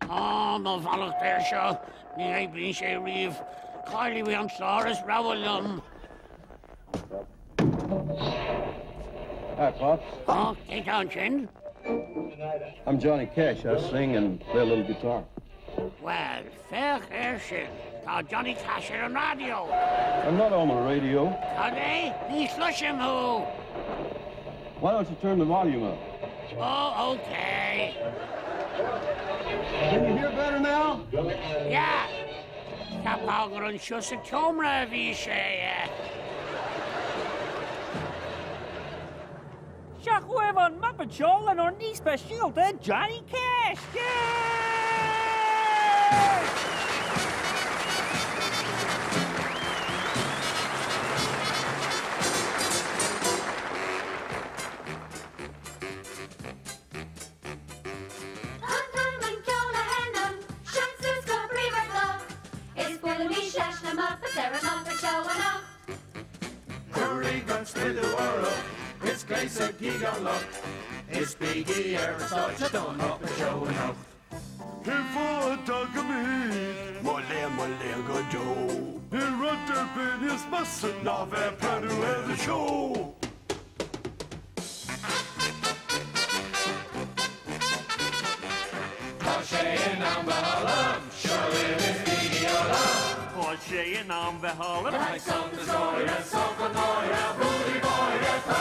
Á, mo mhallacht air seo, ní oibríonn sé riamh. Caillfidh mé an clár is rogha liom. Hi, Pops. Ó, cé tá ansin? I'm Johnny Cash. I sing and play a little guitar. Bhuel, féach air sin. Tá Johnny Cash ar an raidió. I'm not on the radio. Cad é? Ní chloisim thú. Why don't you turn the volume up? Oh, okay. Can you hear better now? Yeah. Cheapfá gur anseo sa tseomra a bhí sé. Seo chugaibh an Muppet Show lenár n-aoi speisialta Johnny Cash! Yay! An t-am an ceol a sheinm, seans is go bríomhar fliuch, Is buailimis leis na Muppets ar an Muppet Show anocht. Cuirigí an smideadh oraibh, is gléasaigí gan locht, Is bígí ar an stáitse don Muppet Show anocht. Cén fáth a dtagaimid? Mo léan, mo léan go deo. Níl rud ar bith níos measa ná bheith ag breathnú ar an seó. Tá sé in am bheith ullamh, seo libh is bígí ullamh. Tá sé in am bheith ullamh. Le haghaidh sult is gáire, sult an náire, buailí báire, tá.